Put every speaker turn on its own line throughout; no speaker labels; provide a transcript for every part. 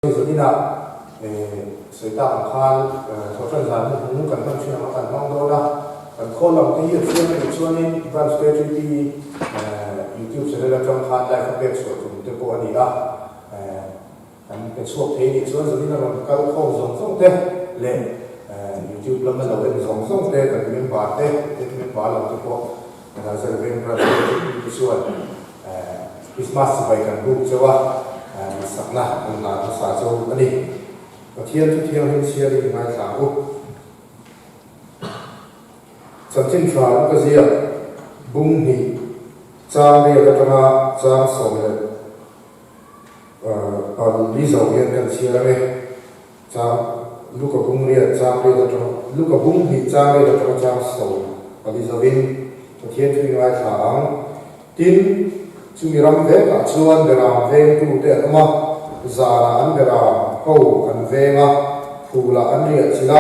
Zaninah sawi tak ang khan thawhṭan zan hnuhnung kan hman ṭhin ang a, kan hmang dawn a. Kan khawl lam te hi a chiang a nih chuanin Branch KTP YouTube channel aṭang khan live a pek chhuah tum te pawh a ni a. Kan pe chhuak thei nih chuan zanin a rawn kal khawm zawng zawng te leh YouTube lama lo en zawng zawng te kan member te, member lam te pawh Nazar Veng Branch KTP te chuan Christmas chibai kan buk chauh a, duhsakna kan hlan hmasa chauh a ni. Pathian thu thianghlim chhiarin i ngaithla ang u. Chanchin tha Luka ziak bung hnih chang riat atanga chang 14 zo hian kan chhiar ang e. Chang Luka bung riat chang riat atanga Luka bung hnih chang riat atanga chang 14 zovin Pathian thu i ngaithla ang. Tin, chumi ram vekah chuan beram vengtute an awm a, zanah an beram ho an veng a, phulah an riah chilh a.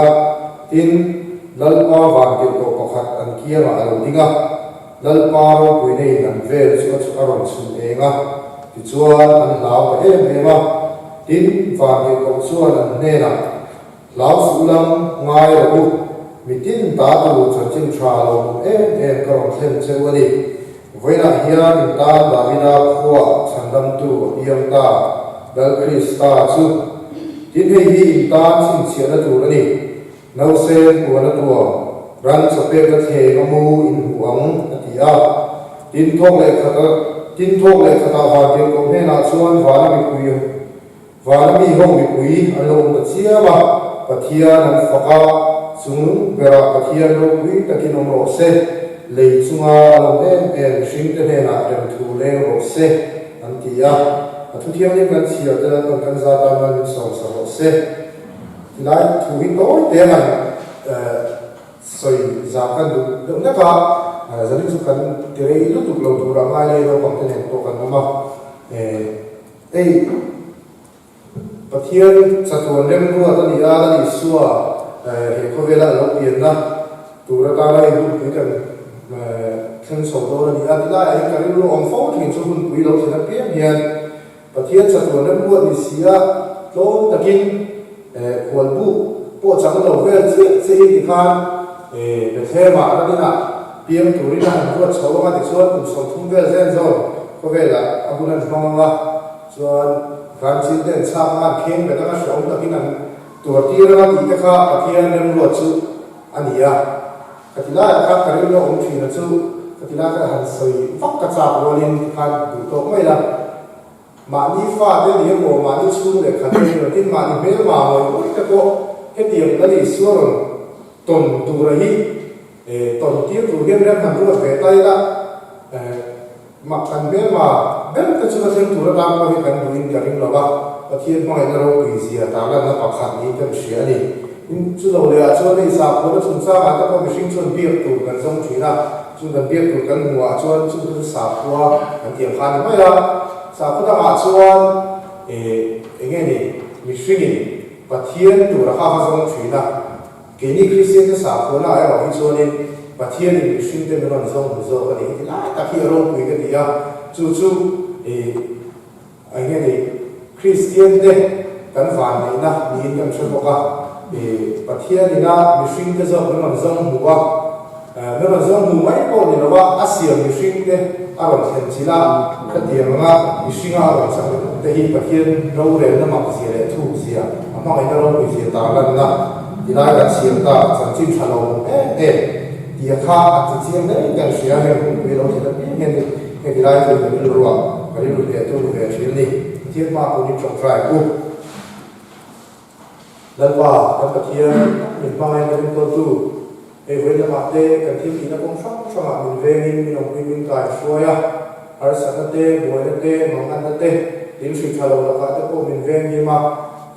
Tin, Lalpa vantirhkoh pakhat an kiangah a lo ding a, Lalpa ropuina in an vel chu a rawn chhun eng a, tichuan an hlau ta em em a. Tin, vantirhkoh chuan an hnenah, Hlau suh lam ngai rawh u, mitin ta tur chanchin tha lo awm em em ka rawn thlen che u a ni. Vawiinah hian in tan Davida khuaa chhandamtu a piang ta, Lal Krista chu. Tin hei hi in tan chhinchhiahna tur a ni. Nausen puan a tuam, ran chawpekna thleng a mu in hmu ang, a ti a. Tin thawk leh khata tin thawk leh khatah vantirhkoh hnenah chuan vana mipui Vana mi ho mipui an lo awm ta chiam a, Pathian an fak a, chungnung berah Pathian ropui takin awm rawh se, lei chunga a lawm em em mihringte hnenah remthu leng rawh se, an ti a. A thu thianghlim kan chhiar te Lalpan kan za tan mal min sawmsa rawh se. Tilai thu hi tawi te han sawi zah kan duh deuh hlek a, zanin chu kan ti rei lutuk lo turah ngai lei naupangte nen pawh kan awm a. Hei Pathian chatuan remruat a ni a, Lal Isua he khawvela a lo pianna tur atana hei hunpui kan thleng chho dawn a ni a, tilaiah hian ka rilru awm fo thin chu hunpui lo thlen apiang hian Pathian chatuan remruat ni si a, tlawm takin khualbuk pawh chang lo vel chiah chiahin tikhan Bethlehem-ah ram inah piang turin a han ruat chho ang a, tichuan kum 30 vel zen zawn Khawvelah a hun an hmang ang a, chuan Ramchin te an chhak ang a, an kheng bet ang a, hrehawm takin an tuar tir ang a tih te kha Pathian remruat chu a ni a. Ka ti laiah khan ka rilru a awm thin a chu ka ti lai khan han sawi vak ka chak rualin ti khan duh tawk mai la. Mahni fate ni emaw, mahni chhung leh khat te ni emaw, tin mahni hmelma ngawih ngawih te pawh hetiang Lal Isua rawn tawn tura hi tawn tir tur hian rem han ruat ve ta ila. Mah kan hmelma ber te chu a thleng tur atan pawh hi kan duhin ka ring lo a, Pathian hmangaihna ropui zia tarlanna pakhat niin kan hria a ni. Tin, chu lo leh ah chuan hei sakhuana chungchangah te pawh mihring chuan biak tur kan zawng thin a, chung kan biak tur kan hmuh ah chuan chung te chu sakhua kan tih ang kha a ni mai a. Sakhua dangah chuan eh eng nge ni mihringin Pathian tur a kha kha zawng thin a, Keini Kristiante sakhuana ah erawh hi chuanin Pathianin mihringte min rawn zawng hmu zawk a ni. Heti lai tak hi a ropui ka ti a, chu chu ih eng nge ni Kristiante kan vanneihna niin kan hre bawk a, ih Pathianina mihringte zawk min rawn zawng hmu a, min rawn zawng hmu mai pawh ni lova a siam mihringte a rawn thlen chilh a, khatiang anga mihringa a rawn chak te hi Pathian rorelna mak zia leh thuk zia, a hmangaihna ropui zia tarlanna tilai kan siam ta chanchin tha lo awm em em tih a kha a ti chiang hle kan hria heng hunpui lo thlen apiang hian heng tilai chu ka rilruah ka rilru hle tu ni ve thin a ni. Pathian hma pawhin tawngtai u. Lalpa, kan Pathian, min hmangaih kan enkawltu, hei vawi lamah te kan thil tihna kawng hrang hrangah min vengin min awmpui min kai hruai a, harsatna te, buaina te, manganna te, thil hri tha lo lakah te pawh min veng him a,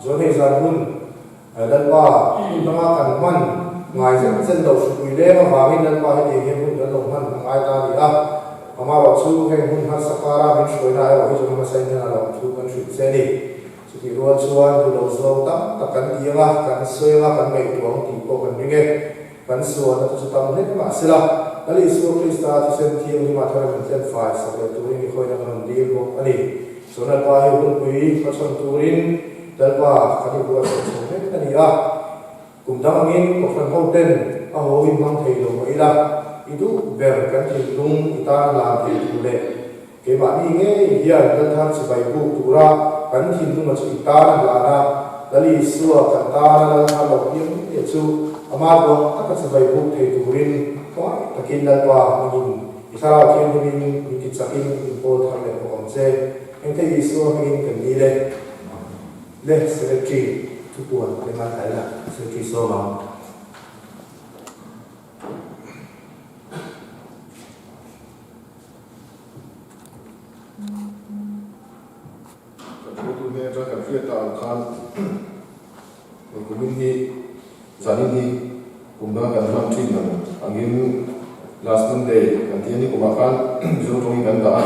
chuan hei zan hun, Lalpa, hun danga kan hman ngai zen zen lo hripui leng avangin Lalpa hetiang hian hun kan lo hman a ngai ta a ni a, amaherawh chu heng hun harsa kara min hruaina erawh hi chu hmasain hian a lo thu kan hrilh che a ni. Chutih rual chuan duh lo zawng tam tak kan ti ang a, kan sawi ang a, kan ngaihtuah ang tih pawh kan ring e. Kan sualna te chu tam hle mah sela, Lal Isua Krista thisen thianghlimah thar min thlen fai sak leh turin i khawina kan rawn dil bawk a ni. Chuan Lalpa hi hunpui hmachhawn turin Lalpa kan inbuatsaih chho mek a ni a. Kum dang angin Kohhran hoten a haw in hmang thei lo mah ila, i duh ber kan thinlung i tan lan thei tur leh keimahni ngei hian Lalthar chibai buk tura kan thinlunga chu i tan a hlan a, Lal Isua kan tana Lalthar lo piang ngei chu ama ruang taka chibai buk thei turin khawngaih takin Lalpa hmingin i thlarau thianghlimin min ti chakin in pawl thar leh bawk ang che. Engthei Isua hmingin kan dil e. Le Secretary thupuan te ngai thlai la, Secretary sawm ang.
Kan hruaitu hnen atang kan hriat ta ang khan hei kumin hi zanin hi kum danga kan hman thin ang angin last Monday kan ti a ni kumah khan Mizo tawngin kan dah a,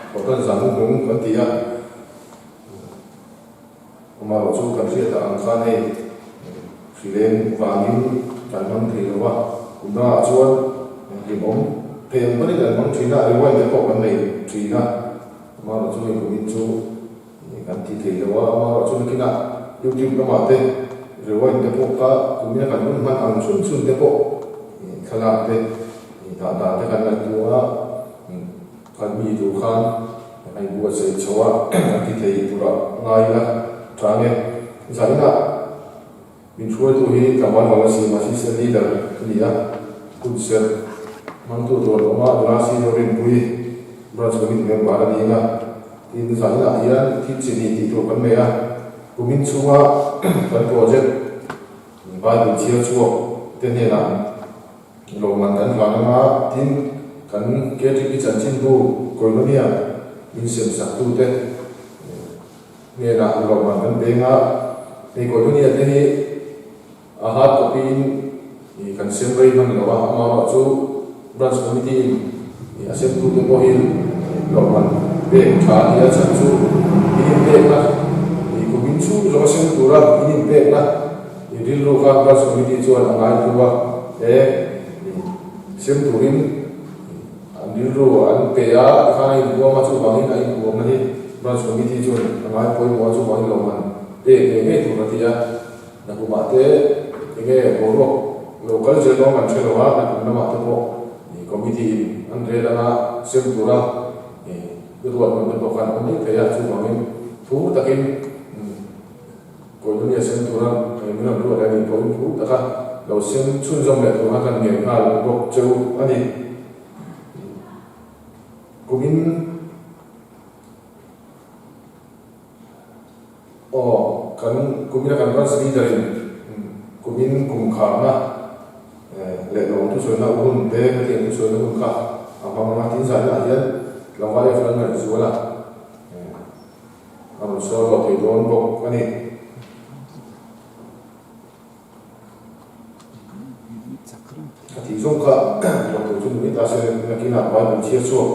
Kohhran zan hnuhnung kan ti a. Amaherawh chu kan hriat ang khan hei hrileng vangin kan hmang thei lo va, kum dangah chuan hlimawm thei ang panin kan hmang thin a, rewind te pawh kan nei thin a, amaherawh chu hei kumin chu kan ti thei lo a, amaherawh chu nakinah YouTube lamah te rewind te pawh kha kumina kan hun hman ang chhun chhun te pawh thlalak te dah dan te kan ngaihtuah a. Kan mi tur khan a inbuatsaih chho a, kan ti thei tura ngai ila tha nge. Zaninah min hruaitu hi tlangval vang a si, Assistant Leader a ni a, hun serh hmangtu tur an awm a, nula Senior Rinpui Branch Committee member a ni a. Tin, zaninah hian thil chi hnih tih tur kan nei a, kumin chhunga kan project Bible chhiar chhuak te hnenah Lawmman kan hlan anga tin kan KTP chanchinbu Koinonia min siamsak tute hnenah lawmman kan peng a, hei Koinonia te hi a hard copy in kan sem rei hman lo a, amaherawh chu Branch Committee in a sem tute pawh hi lawmman pek tha a ni a, chhan chu in inpekna kumin chhung zawng a sem tura in inpekna I rilru kha Branch Committee chuan a ngai thu a, he sem turin an rilru an pe a, tikhan a inhuam a, chuvangin a inhuamna hi Branch Committee chuan a ngai pawimawh a, chuvangin lawmman pek ngei ngei tur a ti a. Nakumah te enge boruak lo kal zel dawn kan hre lo a, nakum lamah te pawh Committee in an rel anga sem tura ruat hmun te pawh khan awm mai thei a, chuvangin phur takin Koinonia sem tura min rawn ruat a nih pawhin phur taka lo sem chhunzawm leh tur kha kan ngen nghal bawk cheu a ni. Kumin aw kan kumina kan branch leader in kumin kum kharna leh lawm thusawina hun te hetiang thusawina hun kha a hmang anga tin zaninah hian tlangval F Lalngaihzuala A rawn sawi lawk thei dawn bawk a ni. A tih zawng kha lawm tur chu ni mai ta se, nakinah Bible chhiar chhuak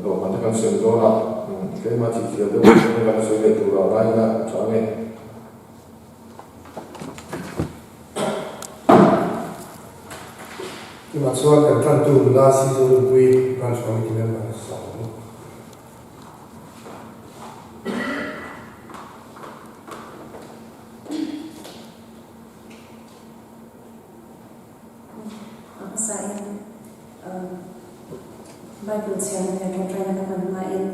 lawmman te kan sem dawn a, tlema chih thiam deuh in kan sawi leh tur ah ngai ila a tha ang e.
Tunah chuan kan tantu nula Sizawlpui Branch Committee member Sawm.
A hmasain Bible chhiarna leh ṭawngṭaina ka hman hmain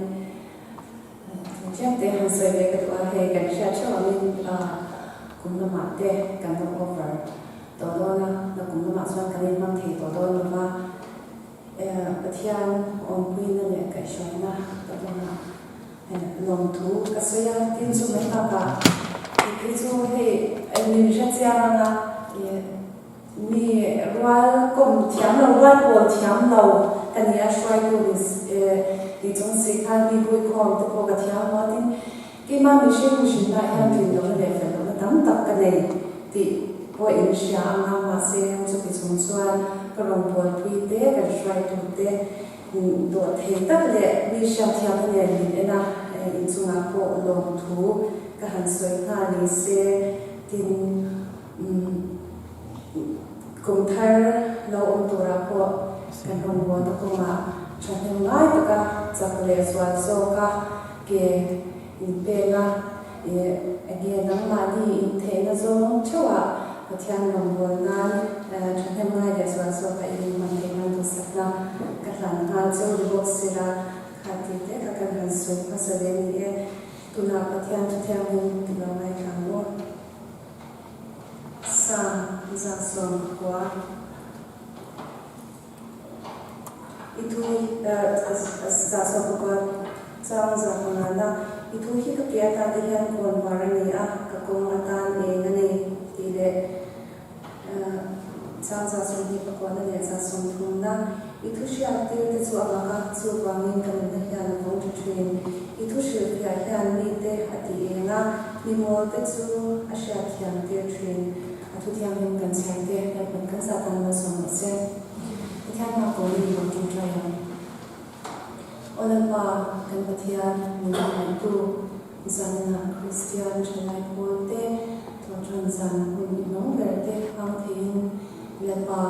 tlem te han sawi ve ka duh a, hei kan hriat ṭheuh angin kum lamah te kan lo over tawh dawn a, nakum lamah chuan kan inhmang thei tawh dawn lo va. Pathian awmpuina leh kaihhruaina ka dawn a, lawmthu ka sawi a, tin chu mai bakah kei chu hei min hre chiang ang a, mi rual kawm thiam lo, rual pawl thiam lo ka ni a, hruaitu ni chung si khan mi huikhawm te pawh ka thiam lo a, tin keimah mihring mihrinna hian rinlohna leh fellohna tam tak ka nei tih pawh in hria ang a, mahse chuti chung chuan ka rawngbawlpui te, kan hruaitu te dawh thei tak leh mi hriatthiamna nen min en a, inchungah pawh lawmthu ka han sawi nghal ni se, tin kum thar lo awm turah pawh kan rawngbawlna kawngah thahnem ngai taka chak leh zual zawka ke inpeng a. Enge nangmahni intheihna zawng theuhah Pathian rawngbâwl nân ṭhahnem ngai leh zual zawka i inhman theih nân duhsakna ka hlan nghal cheu ri bawk sela, kha tih te kha kan han sawi hmasa ve ni e. Tunah Pathian thu thianghlim i lo ngaithla ang aw. Psalm 119. I thu 119 chang 105 na, I thu hi ka ke atan te hian kawn var a ni a, ka kawng atan eng a ni, tih leh chang 29 na leh 30 na, I thu hriat tir te chu a mak a, chuvangin ka nunna hian a vawng tha thin. I thu hrilhfiah hian mite a ti eng a, mi mawl te chu a hriatthiam tir thin. A thu thianghlim kan chhiar te Lalpan kan zah tan malsawm rawh se. Pathian hma kawlin i lo tawngtai ang. Aw Lalpa, kan Pathian, min hmangaihtu, zanina Kristian thalai pawl te, thawhṭan zan hun i hnawng ber te hmang theiin Lalpa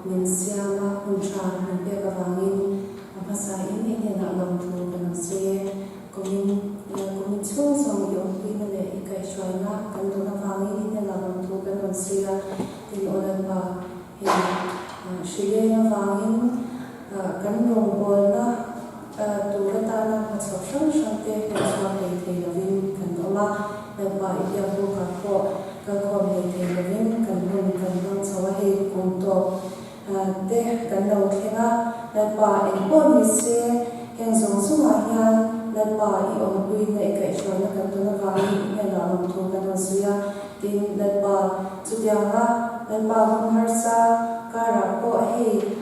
min siam a, hun ṭha min pek avangin a hmasain i hnenah lawmthu kan lo sawi e. Kumin kumin chhung zawng i awmpuina leh i kaihhruaina kan dawn avangin i hnenah lawmthu kan rawn sawi a, tin aw Lalpa, hei hrileng avangin kan rawngbawlna tur atana hmachhawp hrang hrang te hlen chhuak hlei thei lovin kan awm a, Lalpa i biak bukah pawh kalkhawm hlei thei lovin kan hun kan hmang chho a, hei kum tawp Te kan lo thleng a, Lalpa engpawh ni se, heng zawng zawngah hian Lalpa i awmpuina i kaihhruaina kan tawn avangin i hnenah lawmthu kan rawn sawi a, tin Lalpa chutianga Lalpa hun harsa karah pawh hei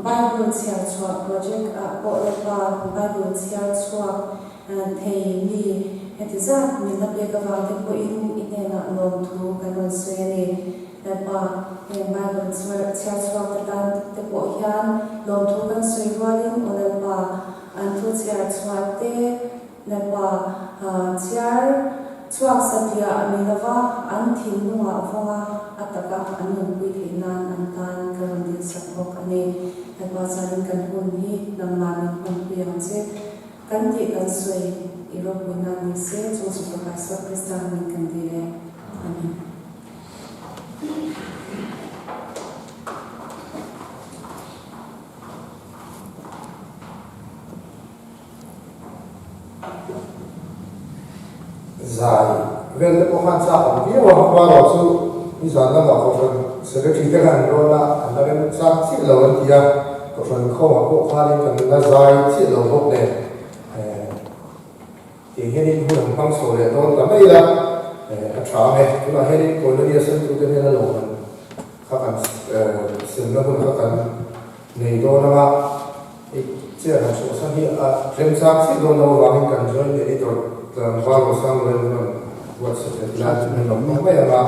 Bible chhiar chhuah project ah pawh Lalpa Bible chhiar chhuak thei mi heti zat min la pek avang te pawhin i hnenah lawmthu kan rawn sawi a ni. Lalpa, heng Bible chhiar chhuak te tan te pawh hian lawmthu kan sawi rualin aw Lalpa, an thu chhiar chhuah te Lalpa chhiar chhuak satliah a ni lova, an thinlungah vawnga a taka an nunpui theih nan an tan ka rawn dilsak bawk a ni. Lalpa chuanin kan hun hi nangmah min hmanpui ang che. Kan tih kan sawi i ropui nan ni se, chung chu Fapa Isua Krista hming kan dil e. Amen.
Zai vel te pawh khan chak ang viau a, Huaro chu nizan lamah Kohhran Secretary te khan an rawn a, an la rem chak chiah lo an ti a, Kohhran inkhawmah pawh khanin kan la zai chiah lo bawk nen. Tih hianin hun an hmang chho leh dawn ta mai ila, a tha ang e. Tunah hianin Koinonia sentute hnena lawmman kha kan semna hun kha kan nei dawn ang a, hei chair han chhuahsan hi a remchang chiah dawn lo avangin kan joint editor tlangval Rosangluai min rawn buatsaih leh tilai chu min rawn hmang mai ang a.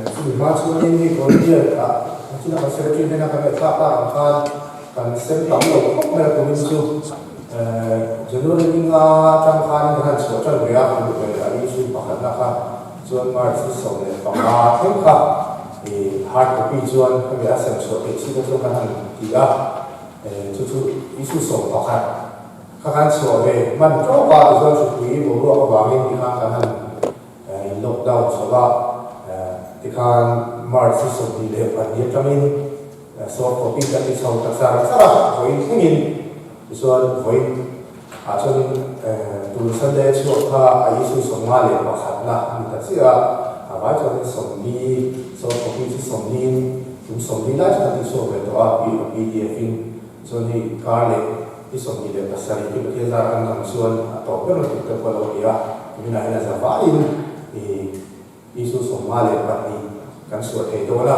Chumi hma chhungin hei Koinonia ah chuna kan secretary hnena kan ngaihthlak tak ang khan kan sem tam lo khawp mai a kumin chu. January ni nga atang khanin kan han chhuah tan ve a, a issue pakhatna kha chuan March ni 15 thleng kha i hard copy chuan khami a sem chhuah theih chin achuan kan han ti a, chu chu issue 11 kha kan chhuah ve hman tawk a, tichuan hripui boruak avangin tikhan kan han in lockdown chho a, tikhan March ni 22 atangin soft copy kan ti chho ta char char a, vawiin thlengin. Tichuan vawiin ah chuanin tun Sunday chhuak kha a issue 51 na a ni ta chiah a, a vai chuanin 40, soft copy chu 40 in tum 40 lai chu kan ti chhuak ve tawh a, pdf in. Chuan hei kar leh ni 27 hi Pathian zar kan dang chuan a tawp ber lutuk te pawh a lo ni a, tuminah hian a za vaiin ih Issue 52 kan chhuah thei dawn a,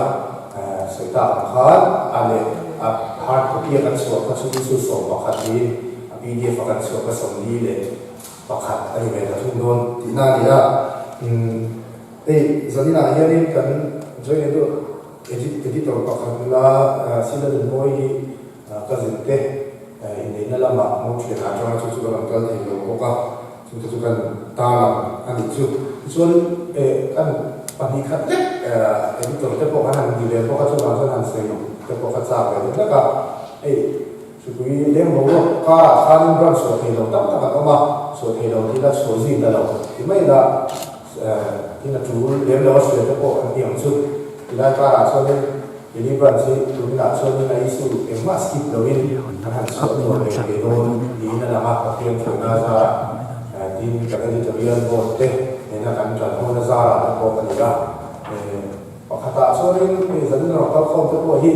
sawi tak ang khan a leh a hard copy a kan chhuah kha chu issue 11 niin a pdf a kan chhuah kha 41 a ni ve ta thung dawn tihna a ni a. Hei zaninah hianin kan joint editor pakhat nula Sila Nunmawi hi ka zirte inneihna lamah mo thianah atanga chu chu ka rawn kal thei lo bawk a. Chute chu kan tarlang a nih chu. Tichuan kan pahnih khat lek editor te pawh kan han ni ve bawk a, chuvang chuan han sawi te pawh ka chak ve deuh hlek a. Hei Hripui leng boruak karah khanin branch chhuah thei lo tam tak an awm a, chhuah thei lo tih ila chhuah zui ta lo ti mai ila tin a tul lem lo a hria te pawh an ni ang chu. Tilai karah chuanin Keini branch hi tuminah chuanin a issue engmah skip loin an han chhuah chhuah ve thei dawn niin a lang a, Pathian thuina zarah tin kan editorial board te nena kan tan hona zarah te pawh a ni a. Pakhatah chuanin hei zanin rawn kalkhawm te pawh hi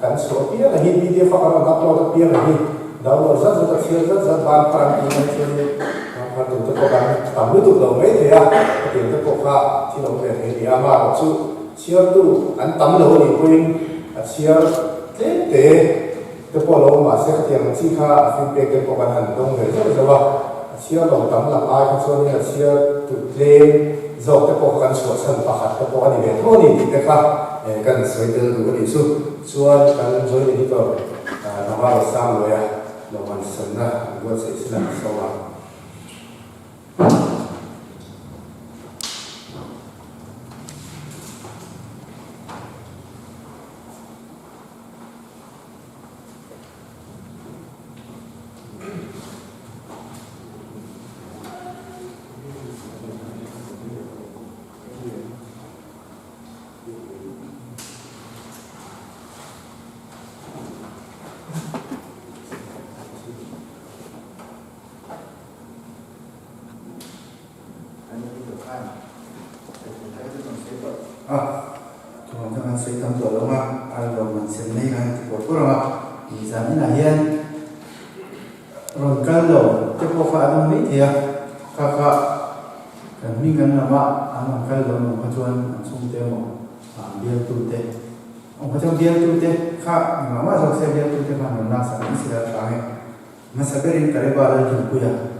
kan chhuah apiang a hi pdf a kan rawn upload apiang a hi download zat zat a chhiar zat zat ban phar an tih mai chuanin ban phar tur te pawh kan tam lutuk lo mai thei a, hetiang te pawh kha thil awm ve thei a ni a, amaherawh chu chhiartu an tam lo a nih pawhin a chhiar tlem te te pawh lo awm mahse khatiang ang chi kha a feedback te pawh kan han dawng ve zauh zauh a, a chhiar lo tam lam ai kha chuanin a chhiar tut tlem zawk te pawh kha kan chhuah chhan pakhat te pawh a ni ve tho a ni tih te kha kan sawi tel duh a nih chu. Chuan kan joint editor Navarro Sangluaia lawmman sanna an buatsaih sin a kan sawm ang.
A, thuam kha kan sawi tam tawh lo a, a lawm an sem mai khan ti pawr pawr ang a, nizan inah hian rawn kal lo te pawh kha an awm mai thei a, kha kha kan hming kan lam a, an rawn kal lo ang kha chuan an chhungte emaw an bialtu te awm kha chuan bialtu te kha engmah mah zawk se bialtu te khan rawn laksak mai se la tha ang e, hmasa berin Kaleba Lalthingpuia.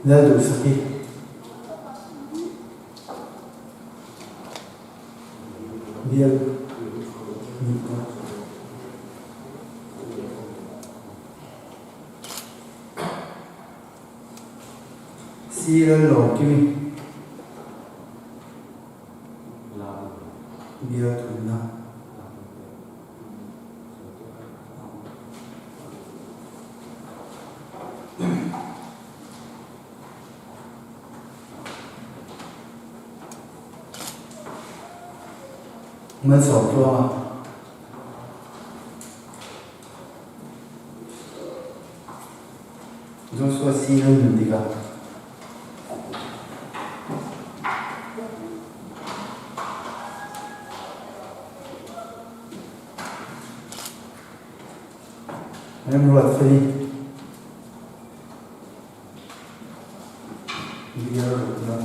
Lalduhsaki bial nih Sir Lawmkimi bial thumna. Malsawm tluanga. Joshua si nan nun tikah remruat feli biar ruknak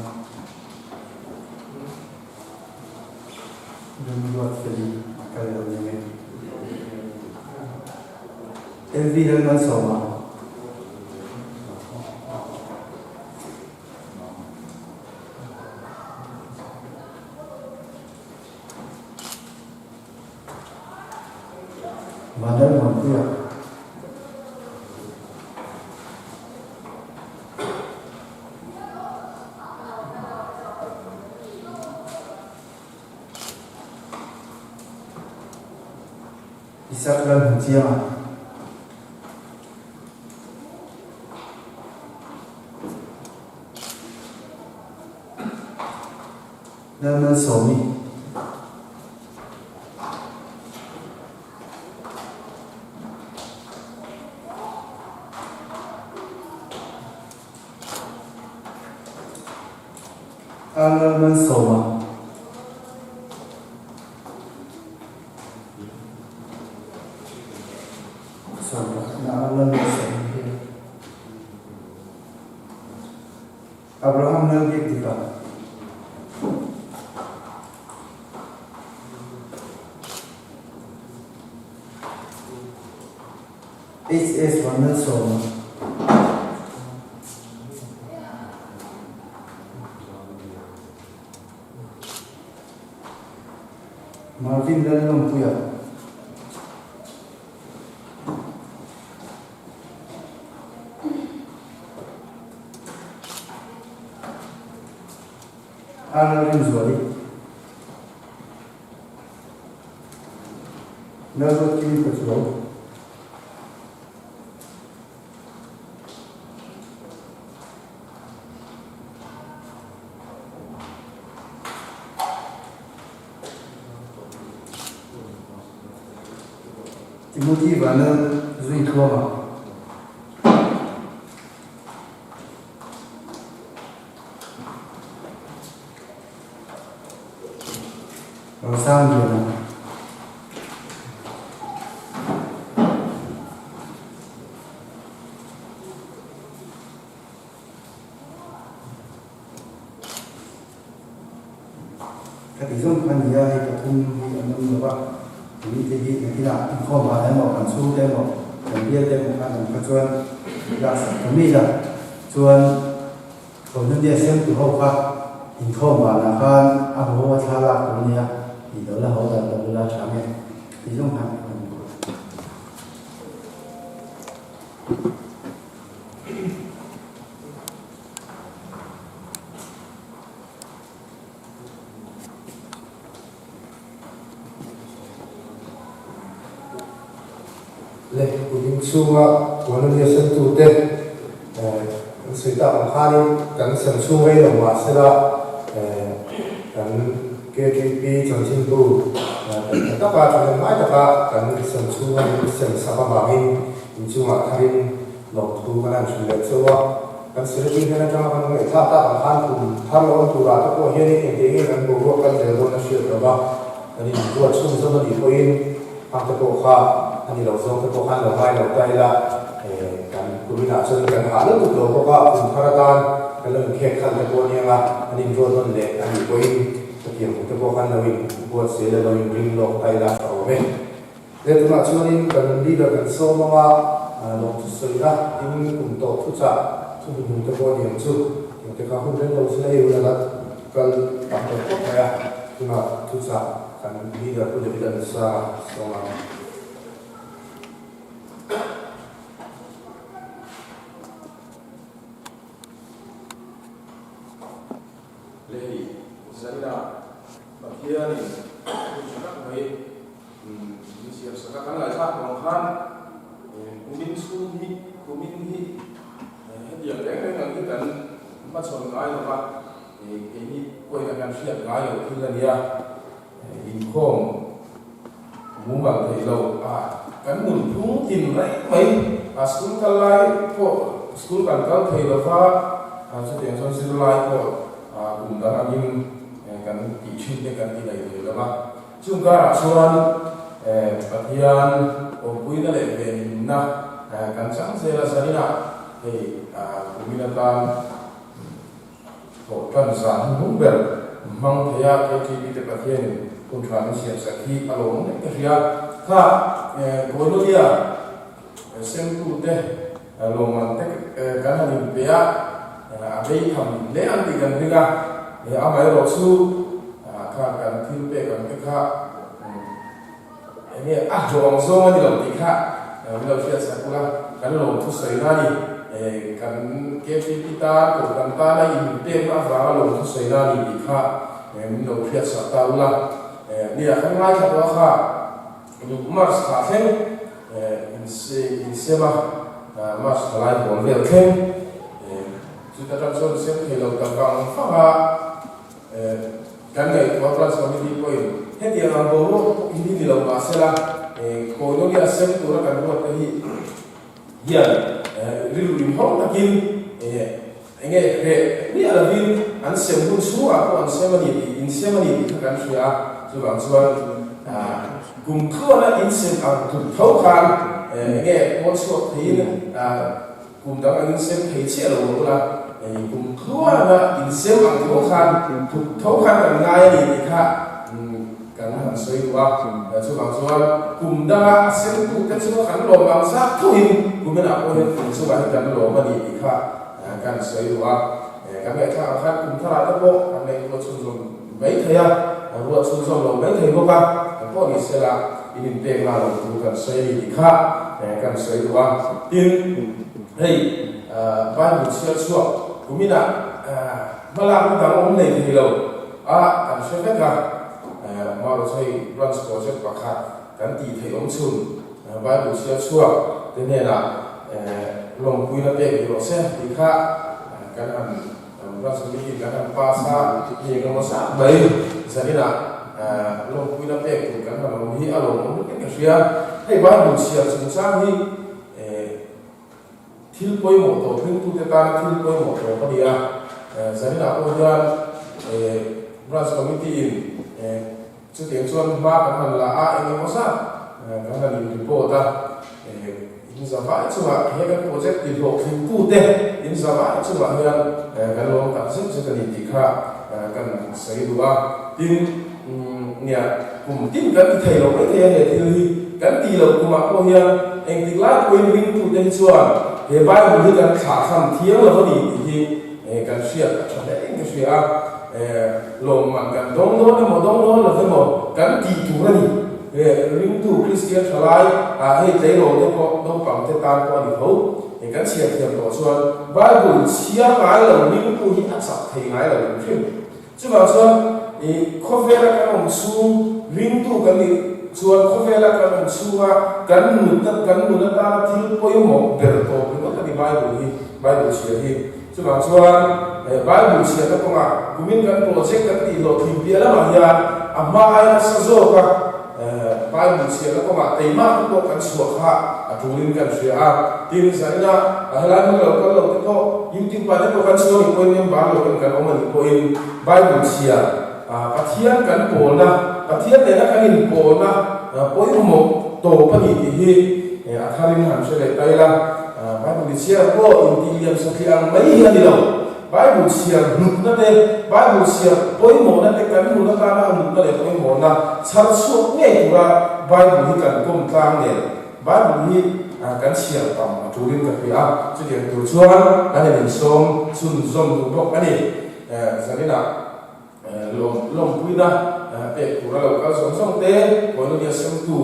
remruat feli a kal lo ning e. LV Lalmalsawma. Vanlalmuanpuia. Isak ram hmu chiang a. Lalmalsawmi. Lalmalsawma. Abraham lal bik dik a. HS Vanlalsawma. Marvin Lallawmpuia. Lalrinzuali. Lalruatkimi Pachuau. Timothy Vanlal zui tluanga. Rosangliana. Ka ti zawng kha nia hei pathum hi an awm lo va, tuni te hi nakinah inkhawm ah emaw kan chhungte emaw kan bialte emaw khan awm kha chuan laksak ta mai la chuan Koinonia siamtu ho kha inkhawm vanah khan a haw a thla lak tur ania tih lo la haw dan lo ula tha nge ti zawng khan ka awm bawk.
Le kumin chhunga Koinonia sentute kan sawi tak ang khanin kan sem chhung rei lo mah sela kan KTP chanchinbu tha taka thahnemngai taka kan sem chhunga min sem sak avangin inchungah tharin lawmthu kan han hrilh leh chauh a. Kan Secretary hnen atanga kan ngaihthlak tak ang khan kum thar lo awm turah te pawh hianin engtiang nge kan boruak kan zel dawn a hriat lo va, kan inruat chhunzawm a nih pawhin hang te pawh kha a ni lo zawng te pawh khan lo ngai lo ta ila, kan kuminah chuan kan hah lutuk lo bawk a, kum thar atan kan lo inkhek khalh te pawh a nia nga, an inruat nawn leh a nih pawhin hetiang te pawh khan lo inbuatsaih ila lo inring lawk ta ila a awm e. He tunah chuanin kan leader kan sawm anga lawmthu sawina tin kum tawh thuchah thu hnuhnung te pawh a ni ang chu. Engte kha hun reng lo sila hei hun a la kal tak tawh khawp mai a, tunah thuchah kan leader Pu David Anusa sawm ang.
Lei zaina Pathianin hun tha tak mai min siam sak a, kan ngaihthlak vang khan kumin chhung hi kumin hi hetiang reng reng ang hi kan hmachhawn ngai lo va, keini pawhin a kan hriat ngai loh thil a nia, inkhawm mumal theih lo a kan nun phung tin reng mai a, school kal lai pawh school kan kal thei lo va, chutiang chuan zirlai pawh kum dang angin kan tih thin te kan ti nei thei lo va. Chung karah chuan Pathian awmpuina leh venhimna kan chang zel a, zaninah hei kumin atan thawh tan zan hnuhnung ber hmang thei a, KTP te Pathianin hun tha min siam sak hi a lawmawm hle ka hria. Kha Koinonia semtute lawmman te kan han inpe a, a bei tham hle ang tih kan ring a, amaherawh chu kha kan thil pek ang te kha enge a hlawh ang zawng a ni lo tih kha min lo hriat sak ula, kan lawmthu sawi na a ni, kan KTP tan kohhran tana inpekna avanga lawmthu sawi na a ni tih kha min lo hriat sak ta ula, nia kan ngaithla tawh a kha. March thla thleng insem a, March thla lai hawn vel thleng chuta tang chuan insem thei lo ta vang vang a, kan ngaihtuah Branch Committee pawhin hetiang ang boruak hi ni lo mahsela Koinonia sem tura kan ruat te hi hian rilru inhawng takin enge hreh miah lovin an sem hun chhungah pawh an sem a ni tih insem a ni tih kha kan hria a, chuvang chuan kum tluana insem ang tum tho khan enge pawn chhuak theiin kum dang an insem thei chiah lo ang ula, kum tluana insem ang tho khan thup tho khan kan ngai a ni tih kha kan han sawi duh a, chuvang chuan kum danga a semtute chu kan lawm ang zat thoin kuminah pawh hian kum chungah hian kan lawm a ni tih kha kan sawi duh a, kan ngaihthlak ang khan kum tharah te pawh kan ngaih ruat chhunzawm mai thei a, ruat chhunzawm lo mai thei bawk a, eng pawh ni sela in inpekna lo thu kan sawi a ni tih kha kan sawi duh a, tin hei Bible chhiar chhuak kuminah hmalakna dang awm nei thei lo. A, kan hre vek a, Marawh chu hei Branch Project pakhat kan tih theih awm chhun Bible chhiar chhuak te hnenah lawmpuina pek ni rawh se tih kha kan han Branch Committee kan han pass a, hei eng emaw zat mai zaninah lawmpuina pek tur kan han awm hi a lawmawm lutuk in ka hria. Hei Bible chhiar chungchang hi Thil pawimawh tawh ringtute tana thil pawimawh tawp a ni a, zaninah pawh hian Branch Committee in chutiang chuan hma kan han la a, eng emaw zat kan han in report a, in zavai chungah he kan project ti hlawhtlingtute in zavai chungah hian kan lawm tak zet zet a ni tih kha kan sawi duh a, tin nia kum tin kan ti thei lo maithei a he thil hi. Kan tih loh kumah pawh hian engtik lai pawhin ringtute hi chuan he Bible hi kan thlahthlam thiang lo a ni tih hi kan hriat a tha hle in ka hria a. Lawmman kan dawng dawn emaw dawng dawn lo emaw kan tih tur a ni. Ringtu Kristian thalai hei tleirawl te pawh naupang te tan pawh a ni tho. Kan chhiar thiam tawh chuan Bible chhiar ngai lo ringtu hi a chak thei ngai lo in hrim. Chuvang chuan i khawvela kan awm chhung ringtu kan nih chuan khawvela kan awm chhunga kan nun kan nun atana thil pawimawh ber tawp ringawt a ni Bible hi, Bible chhiar hi. Chuvang chuan Bible chhiarna kawngah kumin kan project kan tih hlawhtlin piah lamah hian a hma aia nasa zawka Bible chhiarna kawngah keimah te pawh kan chhuah kha a tulin kan hria a. Tin, zaina helai hmun lo kal lo te pawh YouTube ah te pawh kan chhuah nih pawhin member lo in kan awm a nih pawhin Bible chhiar Pathian kan pawlna, Pathian nena kan inpawlna pawimawh tawp a ni tih hi a tharin han hre leh ta ila. Bible i chhiar pawh intih liam satliah ang mai hi a ni lo. Bible chhiar hnutna te, Bible chhiar pawimawhna te kan nun atana a hnutna leh pawimawhna chhar chhuak ngei tura Bible hi kan kawm tlang nen Bible hi kan chhiar tam a tulin ka hria a, chutiang tur chuan kan in insawm chhunzawm duh bawk a ni. Zaninah lawm lawmpuina pek tura lo kal zawng zawng te, Koinonia semtu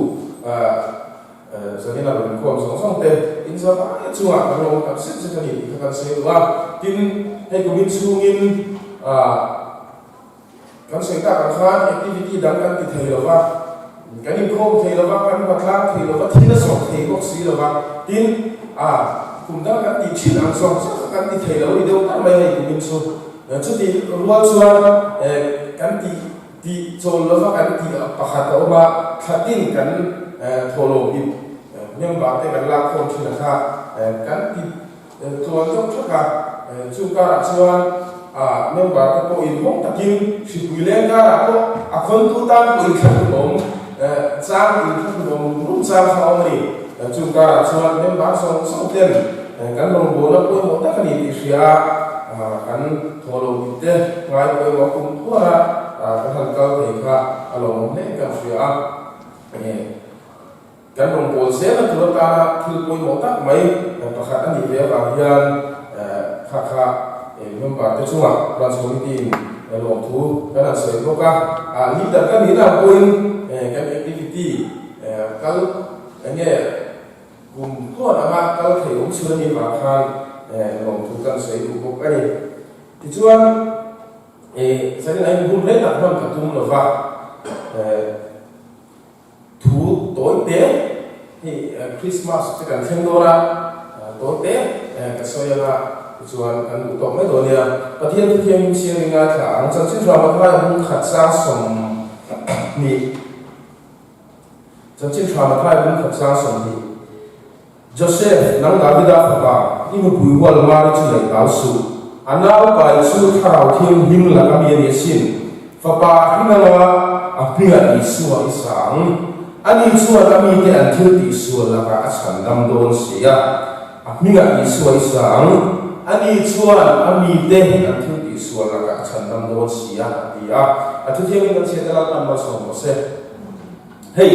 Zanin a rawn inkhawm zawng zawng te in zavai chungah kan lo awm tak zet zet a ni tih kha kan sawi duh a. Tin, hei kumin chhungin kan sawi tak ang khan activity dang kan ti thei lo va, kan inkhawm thei lo va, kan hmatlang thei lo va, thil a zawrh thei bawk si lo va. Tin, kum dang kan tih thin ang zawng zawng kha kan ti thei lo a ni deuh tak mai hei kumin chu. Chutih rual chuan kan tih Tih chawl lova kan tih pakhat a awm a, thla tin kan thawhlawm ip member te kan lak khawm thin a kha kan ti tluan deuh thak a, chu karah chuan member te pawh inhawng takin hripui leng karah pawh a khawntu tan pawh inthlahrun awm chang inthlahrun awm rum rum chang kha a awm a ni. Chu karah chuan member zawng zawng ten kan rawngbawlna pawimawh tak a ni tih hria a, kan Thawhloh dik te ngai pawimawh kum thuar a kan han kal thei kha a lawmawm hle kan hria a, kan rawngbâwl zêlna tur atana thil pawimawh tak mai pakhat a nih ve avang hian kha kha member te chungah Branch Committee in lawmthu kan han sawi bawk a, leader ka nihna ang pawhin kan activity kal eng nge Kum tluan anga kal thei awm chhun a nih vang khan lawmthu kan sawi duh bawk a ni. Tichuan, zanin a inhun rei tak hman ka tum lova, thu tawi te hei Christmas te kan thleng dawn a, tawi te ka sawi anga tichuan kan duh tawk mai dawn nia. Pathian thu thiangin chhiarin ngaithla ang, chanchin hram a thlai hung khat 20. Chanchin tha Mathai bung khat 20. Joseph, nang Davida fapa, i nupui hual Mari chu neih hlau suh. A naupai chu Thlarau Thianghlim laka mi a ni asin. Fapa a hring anga a hmingah Isua i sa ang. Ani chuan a mite an thil tihsual lakah a chhan dam dawn si a. A hmingah Isua i sa ang. Ani chuan a mite an thil tihsual lakah a chhan dam dawn si a, a ti a. A thuthiangin kan chhiat a Lalpan malsawm rawh se. Hei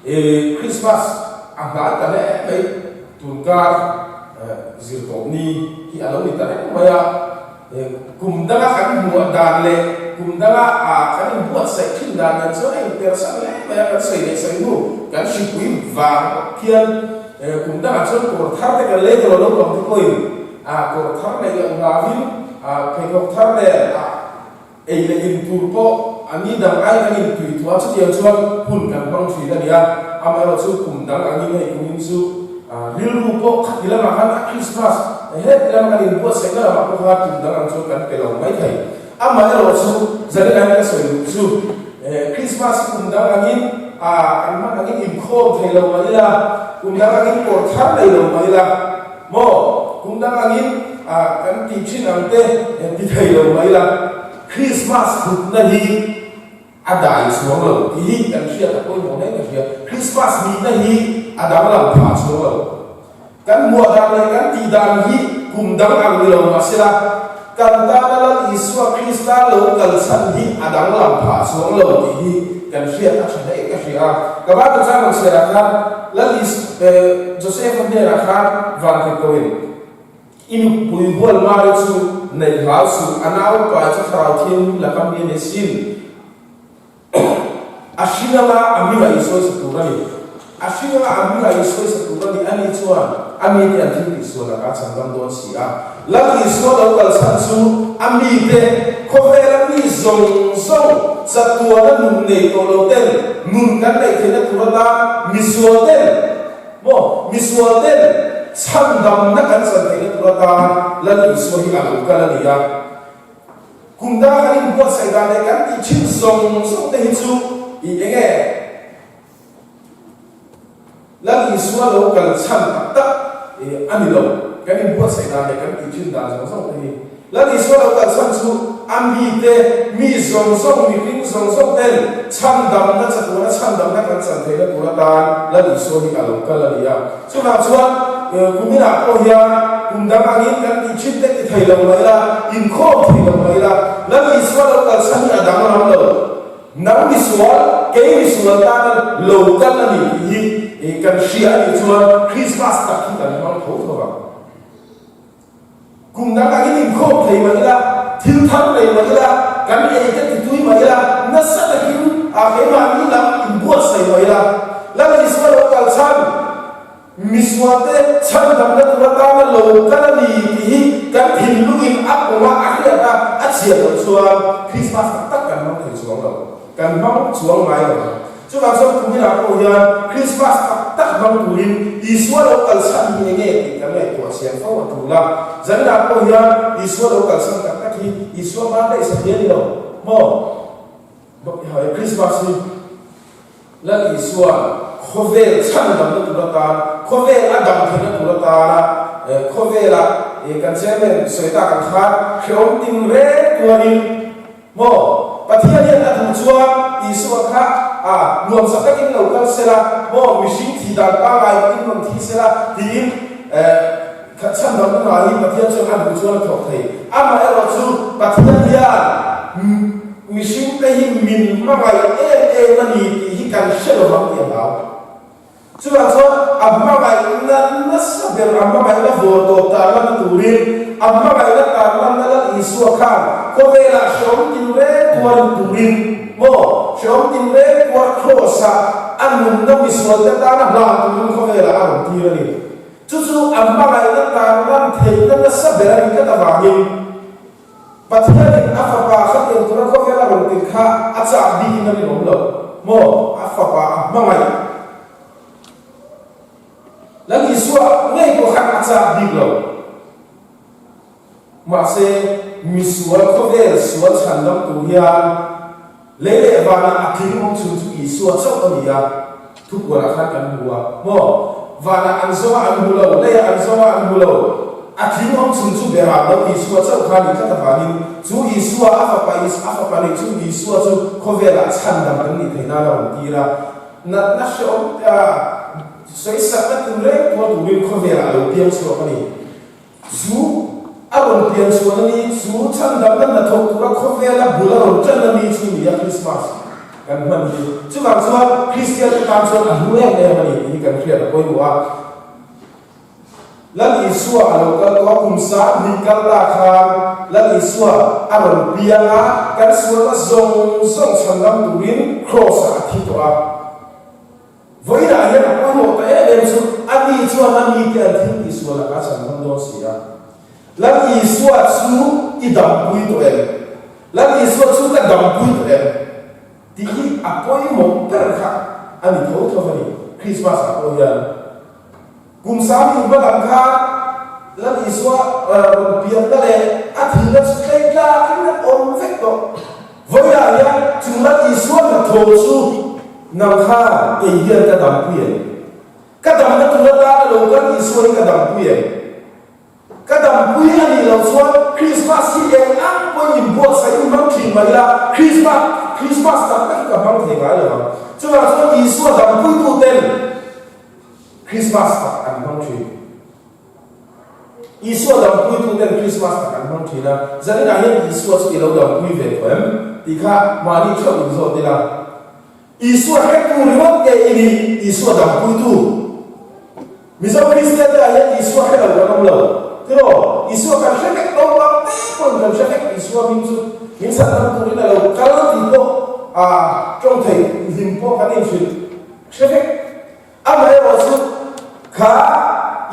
i Christmas a hnai ta hle mai, tunkar zir tawp ni hi a lo ni ta reng mai a, kum danga kan hmuh dan leh kum danga kan inbuatsaih thin dan nen chuan a inpersan hle mai a, kan sawi leh sawi hnu kan hripui vang bawk hian kum dangah chuan kawr thar te kan lei ta lo naupang te pawhin kawr thar neih loh hlauhin pheikhawk thar nen.
Ei leh in tur pawh a ni dang ai kan in tui thuah chutiang chuan hun kan hmang thin a ni a, amaherawhchu kum dang angin hei kumin chu rilru pawh khati lamah khan a Krismas heti lama kan inbuatsaihna lamah pawh khan kum dang ang chuan kan pe lo mai thei. Amaherawhchu zanin ah hian ka sawi duh chu Krismas hi kum dang angin kan hman angin inkhawm thei lo mah ila, kum dang angin kawr thar nei lo mah ila, Maw, kum dang angin kan tih thin ang te ti thei lo mai la, Christmas hlutna hi a dai chuang lo tih hi kan hriat a pawimawh hle ka hria. Christmas nihna hi a danglam phah chuang lo. Kan hmuah dan leh kan tih dan hi kum dang ang ni lo mahsela, kan tana Lal Isua Krista lo kal chhan hi a danglam phah chuang lo tih hi kan hriat a tha hle ka hria a. Ka Bible chang rawn chhiarah khan Lal Is Joseph-a hnenah khan vantirhkohin, I nupui hual Mari chu neih hlau suh, a naupai chu Thlarau Thianghlim laka mi a ni sin. A hring anga a hmingah i sawisa tur a ni. A hring anga a hmingah i sawisa tur a ni. Ani chuan a mite an thil tihsual lakah a chhandam dawn si a. Lal Isua lo kal chhan chu a mite, khawvela mi zawng zawng chatuana nun nei tawh lo ten nun kan neih theihna tur atan misual ten, maw, misual ten chhandamna kan chan theihna tur atan Lal Isua hi a lo kal a ni a. Kum dang kan inbuatsaih dan leh kan tih thin zawng zawng te hi chu i eng e? Lal Isua lo kal chhan tak tak i a ni lo. Kan inbuatsaih dan leh kan tih thin dan zawng zawng te hi. Lal Isua lo kal chhan chu a mite, mi zawng zawng, mihring zawng zawng ten chhandamna chatuana chhandamna kan chan theihna tur atan Lal Isua hi a lo kal a ni a. Chuvang chuan kuminah pawh hian kum dang angin kan tih thin te ti thei lo mah ila, inkhawm thei lo mah ila, Lal Isua lo kal chhan hi a danglam lo. Nang misual, kei misual tana lo kal a ni tih hi kan hria a nih chuan Krismas tak hi kan hmang tho tho vang. Kum dang angin inkhawm thei mah ila, thil thar nei mah ila, kan ei te titui mah ila, nasa takin a keimahni lam inbuatsaih mah ila, Lal Isua lo kal chhan, misuate chhandamna tur atana lo kal a ni tih hi kan thinlungin a pawm a, a hriat a, a chhiat loh chuan Krismas tak tak kan hmang thei chuang lo, kan hmang chuang ngai lo. Chuvang chuan kuminah pawh hian Krismas tak tak hmang turin Isua lo kalsan hi enge tih kan ngaihtuah chiang fo a tul a. Zaninah pawh hian Isua lo kalsan tak tak hi Isua hman daih sa thei a ni lo maw? Krismas hi Lal Isua khawvel chhandamna tur atan, khawvel a dam theihna tur atana khawvela kan chairman sawi tak ang khan hrehawm tinreng tuarin, Maw? Pathian hian a duh chuan Isua kha a nuamsak takin lo kal sela, maw, mihring thih dan pangngai pawhin rawn thi sela tiin chhandamna hna hi Pathian chuan a duh chuan a thawk thei. Amaherawh chu Pathian hian mihringte hi min hmangaih em em a ni tih hi kan hre lo vang tih a hlau. Chuvang chuan a hmangaihna nasa ber, a hmangaihna vawr tawp tarlanna turin, a hmangaihna tarlanna Lal Isua khan khawvelah hrehawm tinreng tuarin turin, maw, hrehawm tinreng tuar Kraws-ah a nunna misualte tana hlan turin khawvelah a rawn tir a ni. Chu chu a hmangaihna tarlan theihna nasa ber a ni tlat avangin, Pathianin a fapa khatiang tura khawvel a rawn tir kha a chah bikin a rinawm lo maw? A fapa a hmangaih. Lal Isua ngei pawh khan a chah bik lo. Mahse, misual khawvel sual chhandam tur hian Lei leh vanah a tling awm chhun chu Isua chauh a ni a, thupuanah khan kan hmu a, maw? Vanah an zawng a an hmu lo, leiah an zawng a an hmu lo. A tling awm chhun chu berah lo Isua chauh kha a nih tlat avangin chu Isua, a fapa Is, a fapa neih chhun Isua chu khawvelah chhandam kan nih theih nan a rawn tir a. Natna hrehawm, sawisakna tinreng tuar turin khawvelah a lo piang chhuak a ni. Chu a rawn pian chhuan a ni, chu chhandamna hnathawk tura khawvela bul a rawn ṭan a ni chu ni a Krismas kan hman hi. Chuvang chuan Kristian te tan chuan a hlu em em a ni tih hi kan hriat a pawimawh a. Lal Isua a lo kal tawh a, kum 2000 kal ta khan Lal Isua a rawn piang a, kan sualna zawng zawng chhandam turin Kraws-ah a thi tawh a. Vawiinah hian a pawimawh ta em em chu a ni chuan a mite an thil tihsual lakah a chhan ngam dawn si a. Lal Isua chu i dampui tawh em? Lal Isua chu ka dampui tawh em? Tih hi a pawimawh ber kha a ni tho tho a ni. Krismas ah pawh hian kum sang hnih hma lam khan Lal Isua rawn pianna leh a thihna chu tlei tlakin an awm vek tawh. Vawiinah hian chu Lal Isua hnathawh chu nang khan kei hian ka dampui em? Ka damna tur atana lo kal Isua hi ka dampui em? Ka dampui a nih loh chuan Krismas hi eng ang pawhin inbuatsaih in hmang thin mah ila, Krismas Krismas tak tak hi ka hmang thei ngai lo ang. Chuvang chuan Isua dampuituten Krismas tak an hmang thin. Isua dampuituten Krismas tak an hmang thin a, zaninah hian Isua chu i lo dampui ve tawh em? tih kha mahni theuh inzawt ila. Isua hretu ringawt nge i nih? Isua dampuitu. Mizo Kristian te ah hian Isua hre lo kan awm lo. Tiraw? Isua kan hre vek naupang te pawhin kan hre vek Isua hming chu min chhan dam turin a lo kal tih pawh a tawng thei hlim pawh kan inhrilh hre vek. Amaherawh chu kha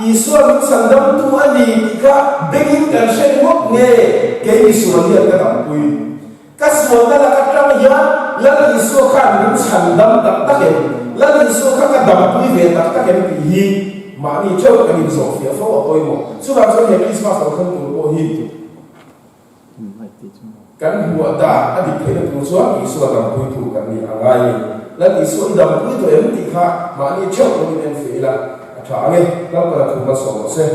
Isua min chhan damtu a ni tih kha bengin kan hre ringawt nge kei misual hian ka dampui? Ka sualna lak atang hian Lal Isua khan min chhan dam tak tak em? Lal Isua kha ka dampui ve tak tak em tih hi mahni theuh kan inzawhfiah fo a pawimawh. Chuvang chuan he Krismas lo thleng tur pawh hi kan hmuah dan a dik theihna tur chuan Isua dampuitu kan nih a ngai a ni. Lal Isua i dampui tawh em tih kha mahni theuh lo in enfiah ila a tha ang e. Lalpana thu hmasawm rawh se.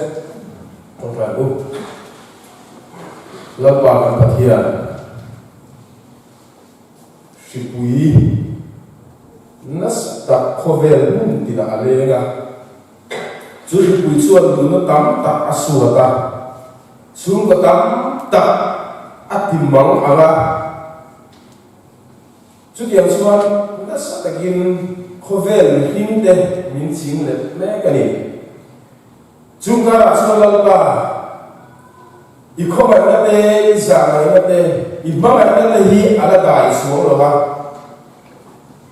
Tawngtai u. Lalpa kan Pathian, hripui nasa tak khawvel hmun tinah a leng a, chu hripui chuan nunna tam tak a suat a, chhungkaw tam tak a ti mang ang a. Chutiang chuan nasa takin khawvel mihringte min ching let mek a ni. Chung karah chuan Lalpa, i khawngaihna te, i zahngaihna te, i hmangaihna te hi a la dai chhuang lo va.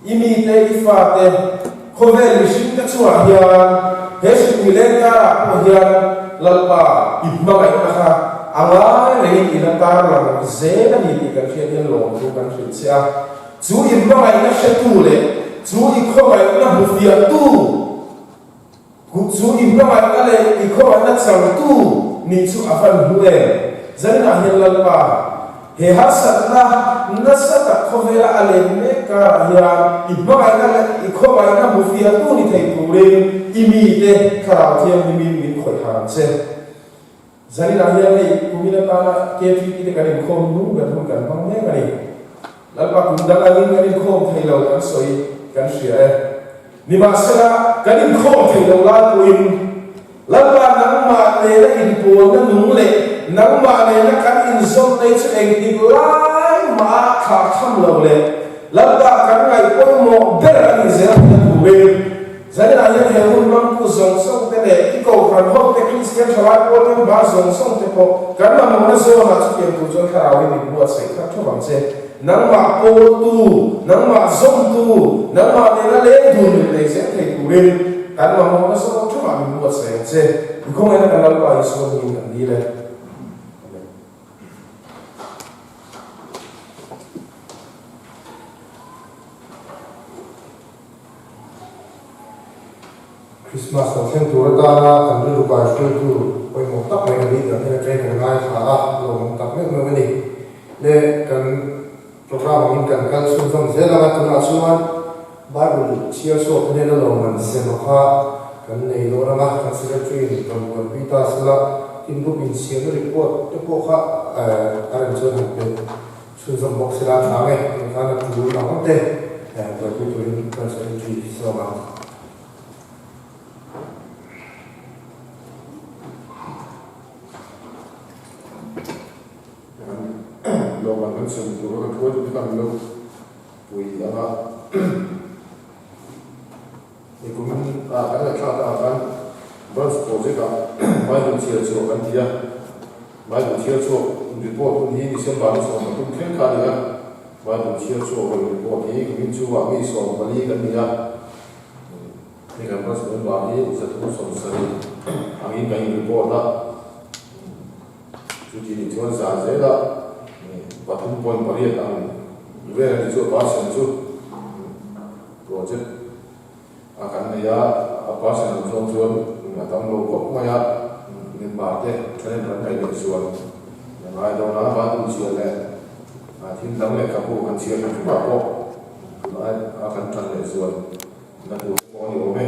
I mite, i fate, khawvel mihringte chungah hian, he hripui leng karah pawh hian Lalpa, i hmangaihna kha a ngai rengin i la tarlang zel a ni tih kan hriat hian lawmthu kan hrilh che a. Chu i hmangaihna hretu leh chu i khawngaihna hmufiahtu, Kut chu i hmangaihna leh i khawngaihna changtu nih chu a van hmu em? Zaninah hian Lalpa, he harsatna nasa tak khawvela a len mek karah hian i hmangaihna leh i khawngaihna hmu fiahtu ni thei turin i mite Thlarau Thianghlimin min khawih har ang che. Zaninah hian hei kumin atana KTP te kan inkhawm hnu ber hun kan hmang mek a ni. Lalpa kum dang angin kan inkhawm thei lo kan sawi kan hria e. Nimahsela kan inkhawm thei lo lai pawhin Lalpa nangmah nena inpawlna nung leh nangmah nena kan inzawmna hi chu engtik lai mah a thlah tham lo leh Lalpa kan ngaih pawimawh ber a nih zel theihna turin Zaninah hian he hun hmangtu zawng zawng te leh i kohhran ho te Kristian thalai pawl member zawng zawng te pawh kan mamawhna zawnah chutiang tur chuan thlarauin min buatsaih khat theuh ang che. Nangmah pawltu, nangmah zawmtu, nangmah nena leng dun min nei zel thei turin kan mamawhna zawng theuhah min buatsaih ang che. I khawngaihna kan Lalpa Isua hmingin kan dil e. Amen.
Christmas lo thleng tur atana kan rilru kai hruaitu pawimawh tak mai kan leader hian a train kan ngaithla a, lawmawm tak meuh meuh a ni. Le kan program angin kan kal chhunzawm zel ang a, tunah chuan Bible chhiar chhuak hnena lawmman sema kha kan nei dawn ang a, kan secretary in rawn buaipui ta sela, tin book inchhiarna report te pawh kha a rem chuan han pe. Chhunzawm bawk sila a tha nge tih khan a tul ang te buaipui turin kan secretary zawk ang.
Lawmman kan sem tur a kan hruaitu te khan lo pui ang a. Nikum ah kan ngaihthlak ah khan Branch Project ah Bible chhiar chhuah kan ti a, Bible chhiar chhuak report hun hi December ni 13 thleng kha a ni a, Bible chhiar chhuak rawn report hi kumin chhungah mi 14 kan ni a, hei kan Branch member hi 370 angin kan in report a, chuti nih chuan zan zelah. 3.8 ang vel a ni chu a percent chu project a kan nei a, a percent ang zawng chuan a tam lo khawp mai a, member te thahnem kan ngaih leh zual a ngai dawn a, Bible chhiar leh thil dang lehkhabu kan chhiar hrim hrimah pawh tunah a kan tan leh zual na tur te pawh a ni awm e.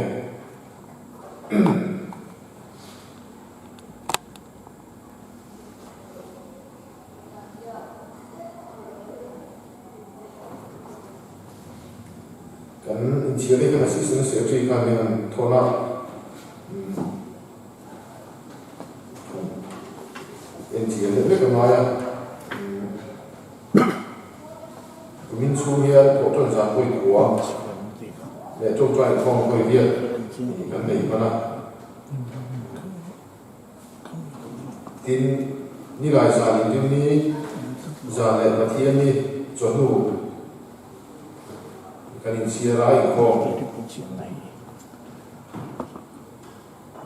Kan inchhir hi kan Assistant Secretary khan hian an thawn a, enchhir leh vek a ngai a. Kumin chhung hian thawhṭan zan hawi khua leh ṭawngṭai inkhawm hawi riat kan nei hman a. Tin, Nilai zan Inrinni zan leh Pathianni chawhnu kan inchhiar a inkhawm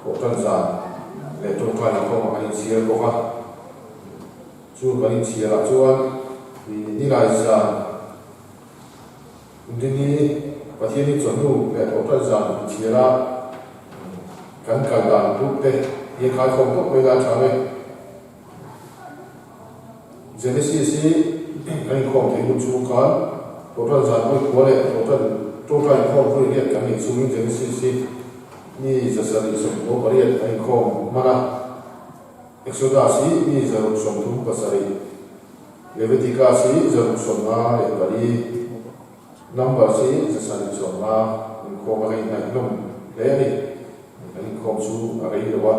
thawhṭan zan leh ṭawngṭai inkhawmah kan inchhiar bawk a. Chu kan inchhiarah chuan Nilai zan Inrinni Pathianni chawhnu leh thawhṭan zan inchhiara kan kal dan group te hi a khaikhawm tawp mai la ṭha e. Genesis hi kan inkhawm theih hun chhung khan thawhṭan zan vawi khua leh thawhṭan ṭawngṭai inkhawm vawi riat kan neih chungin Genesis hi mi 798 kan inkhawm hman a. Exodus hi mi 637, Leviticus hi 654, Numbers hi 750 inkhawm a hei ngaihnawm hle a ni. Kan inkhawm chu a rei lo a.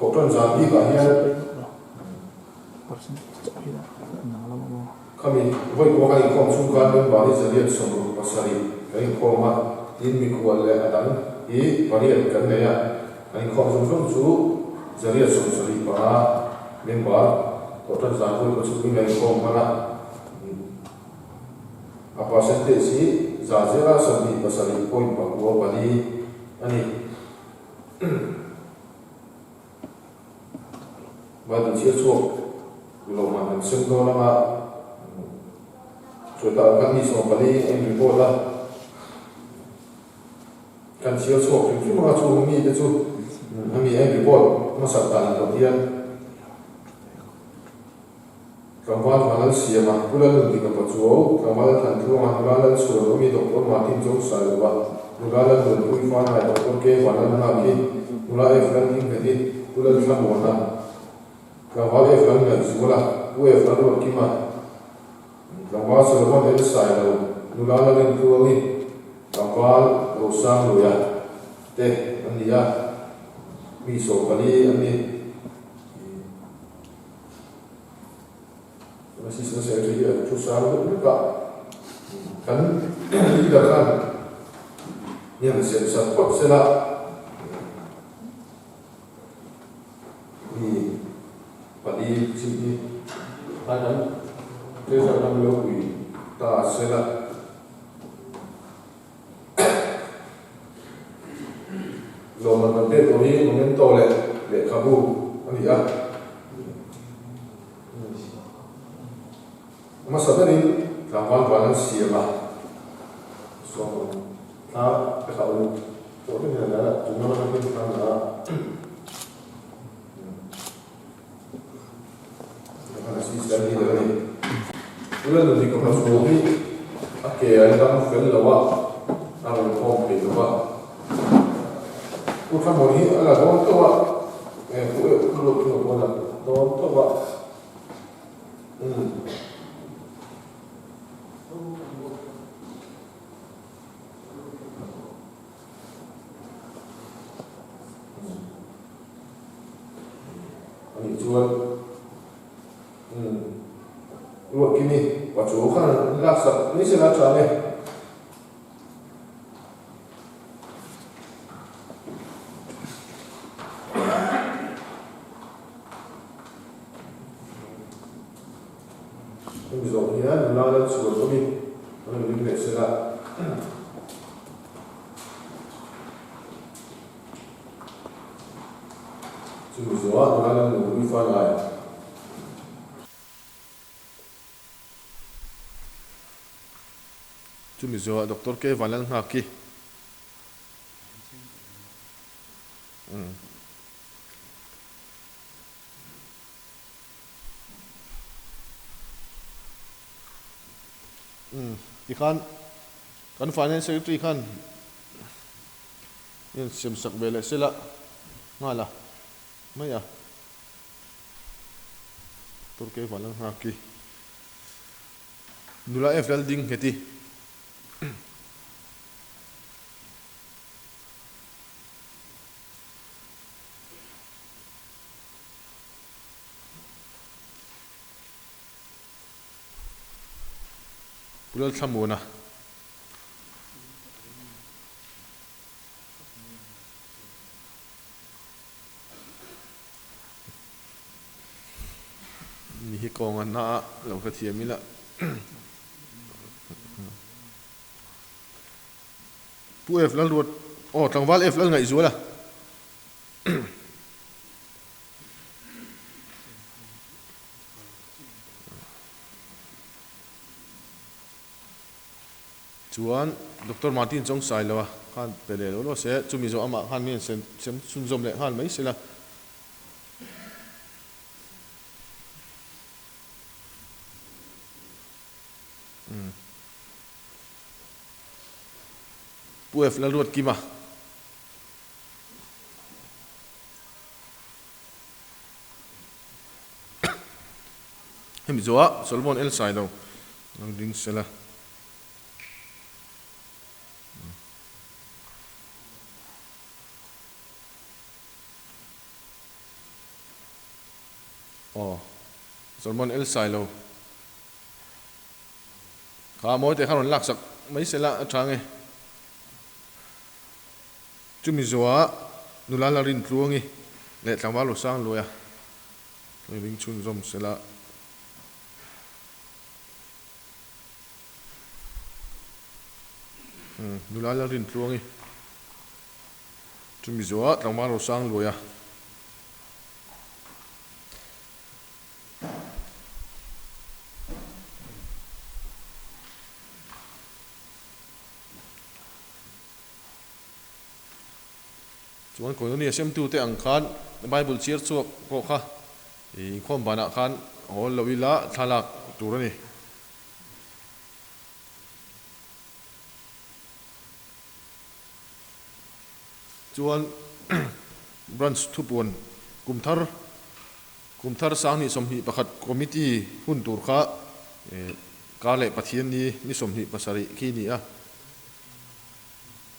Thawhṭan zan bikah hian Khami vawi pawh kan inkhawm chhung khan member hi 167 kan inkhawm a, tin mikhual leh a dang hi pariat kan nei a, kan inkhawm zawng zawng chu 175 member thawhṭan zan vawi pawh chhungin kan inkhawm hman a, a percentage hi za zela 27.94 a ni. Bible chhiar chhuak lawmman an sem dawn anga sawi tak ang khan mi 14 a in report a, kan chhiar chhuak hrim hrim anga chung mi te chu hemi a in report hmasak dan in hian Tlangval Vanlal Siama, Pu Lalnundika Pachuau, Tlangval Lalthantluanga, Nula Lalchhuan Awmi Doctor Martin Chausailova, Nula Lalnunpui Fanai Doctor K Vanlal Hnakhi, Nula F Lalhingveti, Pu Lalthlamuana, Tlangval F Lalngaihzuala, Pu F Lalruatkima, Tlangval Solomon L Sailo, Nula Lalrintluangi, Tlangval Rosangluia te an ni a, mi 14 an ni. Assistant Secretary hi a thu sang deuh hlek a, kan leader khan hian sem sak phawt sela mi pali chi hi khan an treasurer khan lo pui ta sela. Lawmman kan pek tur hi memento leh lehkhabu a ni a. Hmasa berin tlangval van an siam a, sawm thla te kha uluk tawh deuh hian a la chung lam atang hian thla an la a. Tuna nuni ka hma chhung hi a ke an dam fel lo a, a rawn khawm thei lo va. Pu Thlamuan hi a la dawn tawh a, e pu eh pu Ruatthunga pawh a la dawn tawh a. Umm. Anih chuan umm Ruatkimi pachu khan an laksak mai se la tha nge. Hemi zawh hian nula lal chhuan awmin an rawn ring leh sela. Chumi zawhah nula lal nupui fa lai.
Chumi zawhah Doctor K Vanlalnghaki. Umm tikhan kan Finance Secretary khan in sem sak ve leh sela nghal a mai a Turkey van la nghak i nula F Lalding ngheti. Pu Lalthlamuana. Mi hi kawnga hna a lo hrethiam ila. Pu F Lalruat, aw tlangval F Lalngaihzuala. Chuan Doctor Martin Chawng Sailoa khan pe leh lo lo se, chumi zawh amah khan mi an sem chhunzawm leh nghal mai sela. Pu F Lalruatkima. Hemi zawhah Solomon El Sailo lo ding sela. Aw, Solomon El Sailo kha mawi te kha rawn laksak mai sela a tha nge. Chumi zawhah nula la rin tluangi leh tlangval aw sang luai a, hei ring chhunzawm sela. Nula la rin tluangi chumi zawhah tlangval aw sang luai a. Chuan Koinonia semtute ang khan Bible chhiar chhuak pawh kha inkhawm banah khan hawl lo ila thlalak tur a ni. Chuan Branch thupuan kum thar kum thar 2021 Committee hun tur kha kar leh Pathianni ni 27 khi ni a.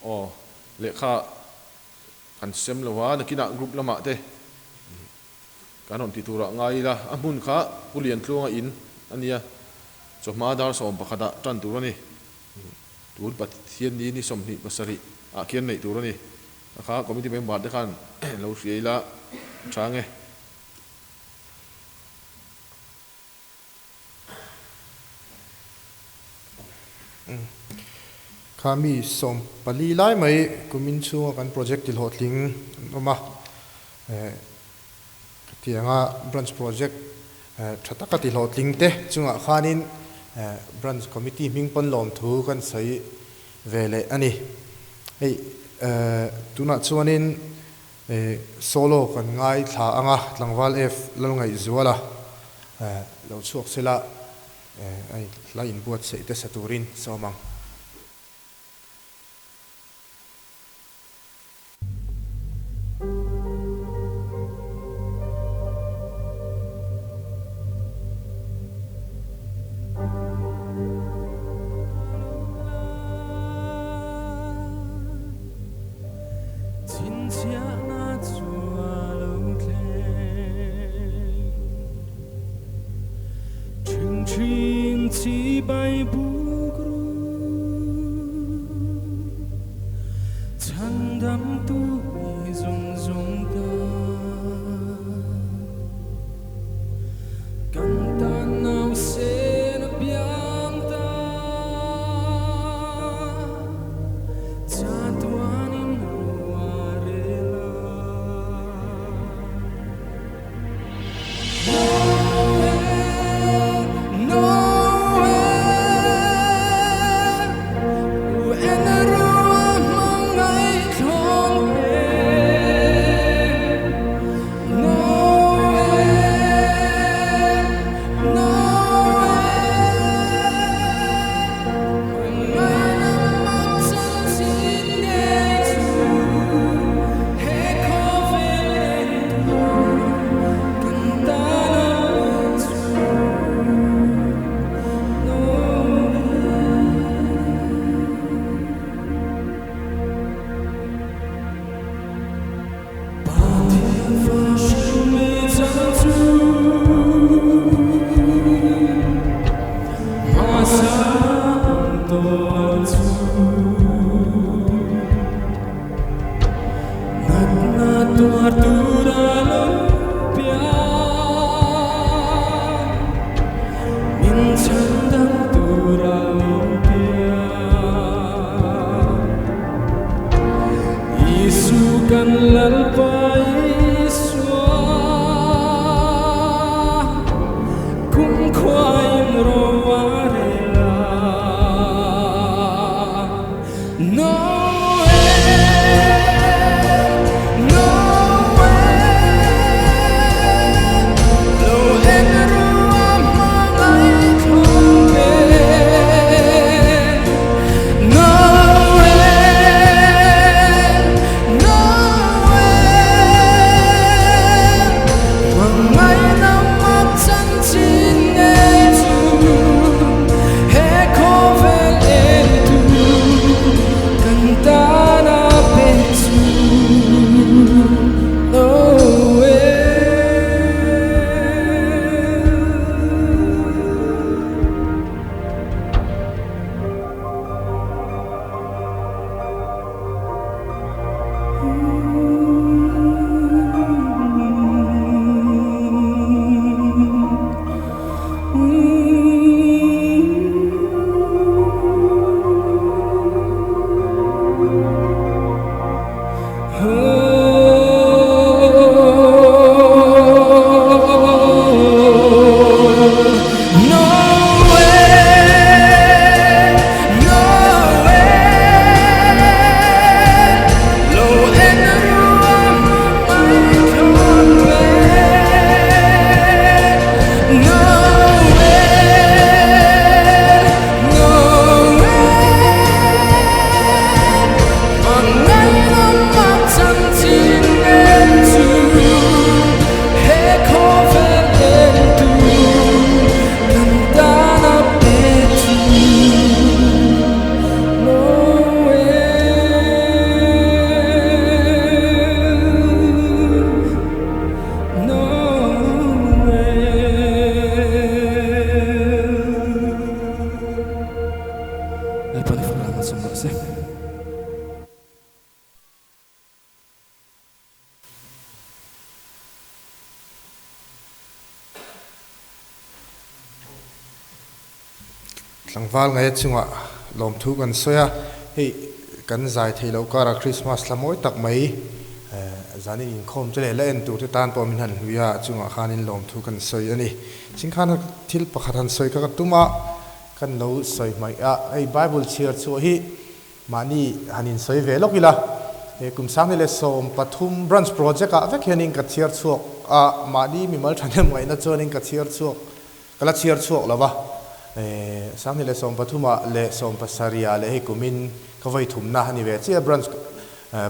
Aw, lehkha kan sem lo a, nakinah group lamah te kan rawn ti turah ngai ila, a hmun kha Pu Liantluanga in a nia, chawhma dar 11 ah tan tur a ni, tun Pathian ni ni 27 ah khian neih tur a ni, a kha committee member te khan lo hria ila a tha nge.
Kha mi 14 lai mai kumin chhunga kan project tihlawhtling an awm a, khatianga branch project tha taka tihlawhtling te chungah khanin branch committee hming pawn lawmthu kan sawi ve leh a ni. Hei tunah chuanin Solo kan ngaithla ang a, tlangval F Lalngaihzuala lo chhuak sela a hla inbuatsaih te sa turin sawm ang. Tlangval ngaia chungah lawmthu kan sawi a, hei kan zai theih loh karah Christmas thla mawi tak mai zanin inkhawm te leh la en tur te tan pawh min han hlui a, a chungah khanin lawmthu kan sawi a ni. Chingkhan thil pakhat han sawi kha ka tum a, kan lo sawi hmaih a, hei Bible chhiar chhuah hi Mahni han insawi ve lawk ila, he kum 2013 branch project ah vek hianin ka chhiar chhuak a, mahni mimal thahnem ngaihna chuanin ka chhiar chhuak, ka la chhiar chhuak lo va, 2013 ah leh 17 ah leh hei kumin ka vawi thumna a ni ve chiah branch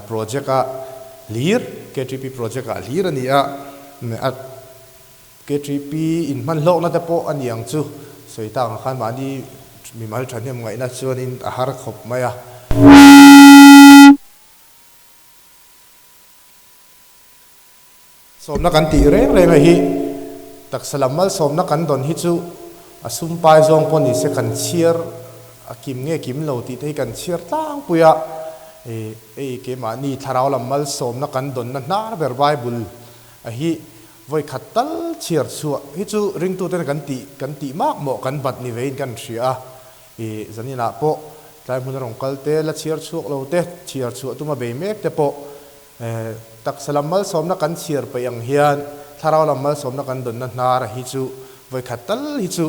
project ah hlir, KTP project ah hlir a ni a, a KTP inhman hlawkna te pawh a ni ang chu, sawi tak ang khan mahni mimal thahnem ngaihna chuanin a har khawp mai a. Sawmna kan tih reng reng a hi, taksa lam malsawmna kan dawn hi chu a sumpai zawng pawh ni se kan chhiar a kim nge kim lo tih te hi kan chhiar tlangpui a, hei keimahni thlarau lam malsawmna kan dawnna hnar ber Bible a hi Vawi khat tal chhiar chhuah hi chu ringtuten kan tih kan tih mak mawh kan bat ni vein kan hria a, i zaninah pawh tlai hmun a rawn kal te, la chhiar chhuak lo te, chhiar chhuah tuma bei mek te pawh taksa lam malsawmna kan chhiar peih ang hian thlarau lam malsawmna kan dawnna hnar hi chu vawi khat tal hi chu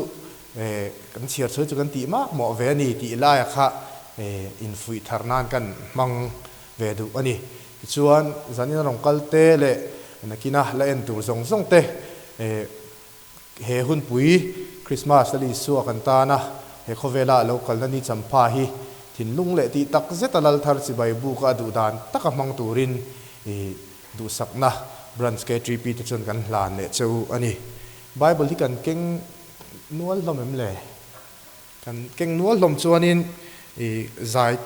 kan chhiar chhuah hi chu kan tih mak mawh ve a ni tih laia kha infuih thar nan kan hmang ve duh a ni. Tichuan, zanin a rawn kal te leh nakina la en tur zawng zawng te He hunpui Krismas Lal Isua kan tana he khawvela a lo kalna ni champha hi thinlung leh tih tak zeta Lal thar chibai buka a duh dan taka hmang turin i duhsakna Branch KTP te chuan kan hlan leh che u a ni. Bible hi kan keng nual hlawm em le? Kan keng nual hlawm chuanin i zai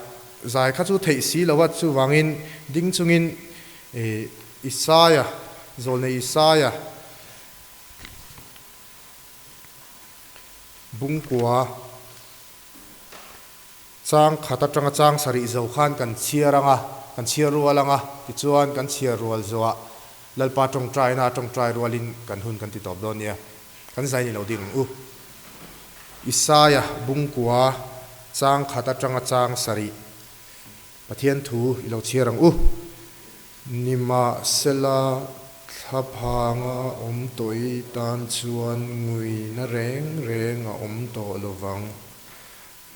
zai kha chu theih si lo a, chuvangin ding chungin i Isaia, zawlnei Isaia, Bungkua chang khat atanga chang sarih zo khan kan chhiar ang a, kan chhiar rual ang a, tichuan kan chhiar rual zawhah Lalpa tawngtaina a tawngtai rualin kan hun kan ti tawp dawn nia, kan zai ni lo ding ang u. Isaia Bungkua chang khat atanga chang sarih Pathian thu i lo chhiar ang u. Nimahsela, thlaphanga awm tawh i tan chuan nguina reng reng a awm tawh lo vang.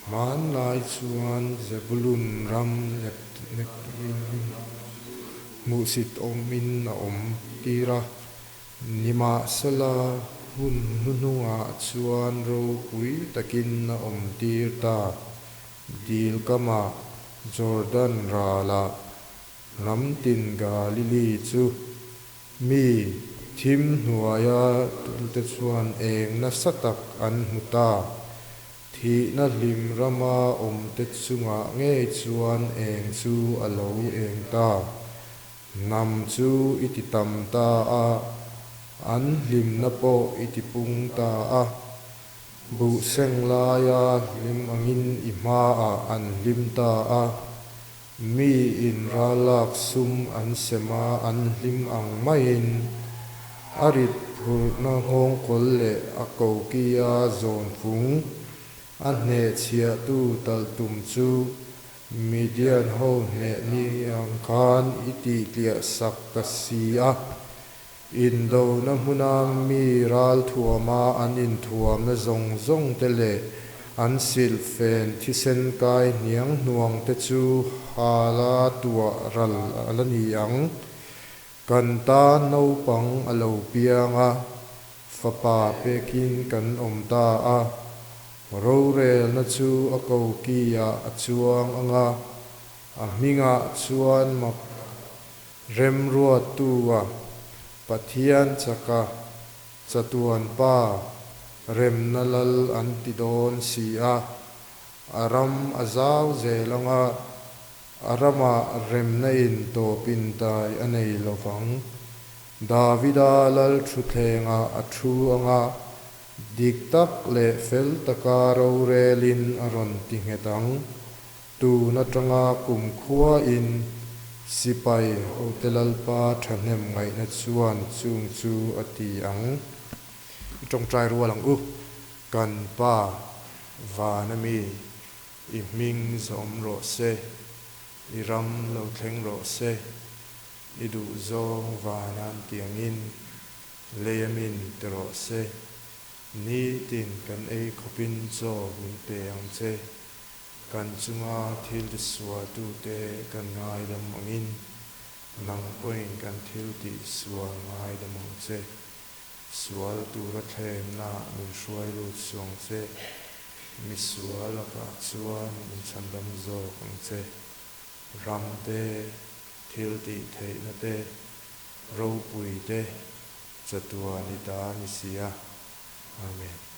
Hmanlai chuan Zebulun ram Nephtali hmuhsit awmin a awm tir a, nimahsela hun hnuhnungah chuan ropui takin a awm tir ta. Dil kamah Jordan ralah Hnam tin Galili chu mi thim hnuaia tulte chuan eng nasa tak an hmu ta. Thihna hlim rama awmte chungah ngei chuan eng chu a lo eng ta. Hnam chu i ti tam ta a, an hlimna pawh i ti pung ta a. Buh seng laia hlim angin i hmaah an hlim ta a. Mi in ralak sum an sem a, an hlim ang maiin a rit phurhna nghawngkawl leh a kokia zawn fung a hnehchhiahtu talh tum chu Midian ho hneh ni ang khan i tihtliah sak ta si a. Indona hmuna mi ralthuama an inthuamna zawng zawng te leh an silhfen thisen kai hniang hnuang te chu hala tuah ral a la ni ang. Kan tan naupang a lo piang a, fapa pekin kan awm ta a, rorelna chu a koki ah a chuang ang a, a hmingah chuan mak Remruattua, Pathian chaka, chatuan pa, remna lal an ti dawn si a, a ram a zau zel ang a, a ramah remna in tawp intai a nei lo vang. Davida lal thutthlengah a thu ang a, dik tak leh fel taka rorelin a rawn ti nghet ang. Tun atanga kumkhuain sipai hote Lalpa thahnem ngaihna chuan chung chu a ti ang. I tawngtai rual ang u, Kan Pa, vana mi, i hming zawm rawh se, i ram lo thleng rawh se, i duhzawng vanan tiangin lei a min ti rawh se, nitin kan ei khawpin chaw min pe ang che. Kan chunga thil tisualtute kan ngaidam angin, nang pawhin kan thil tihsual ngaidam ang che. Sual tura thlemna min hruai lut suang che, mi sual lakah chuan min chhandam zawk ang che. Ram te, thil tih theihna te, ropui te, chatuan i ta ni si a. Amen.